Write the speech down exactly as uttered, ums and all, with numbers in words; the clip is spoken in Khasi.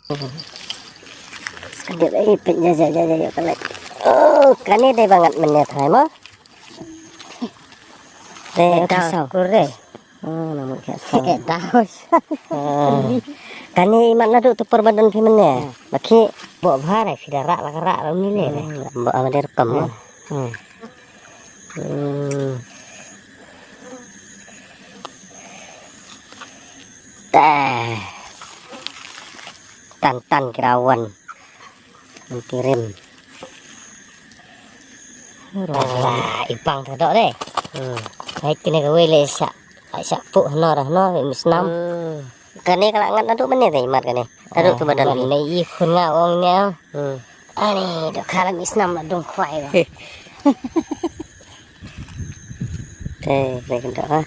Skadep ei pynja ja ja ja ja kane. Oh, kane dei ba ngat mynne trai mo. Dei eh, daw. Kisa kure. Oh, namun kisa. Eh, daw. Oh. Kane imat nadu tu perbadan phi mynne. Baki. Bo bhar eh, phi da rak lak rak ram ni le. Hmm, bo ama dei rekam mo. Hmm. Hmm. Tah. Tan tan kirawan. Kirim. Wah, ipang tadok deh. Hmm. Hai kene kawei le sa. Sa pu hno ra hno misnam. Hmm. Kane kala ngat nadu mane deh imat kane. Tadok tu badan. Mane i khun nga ong nya. Hmm. Ani do kala misnam la dung khwai ba. Te, te kendo ha.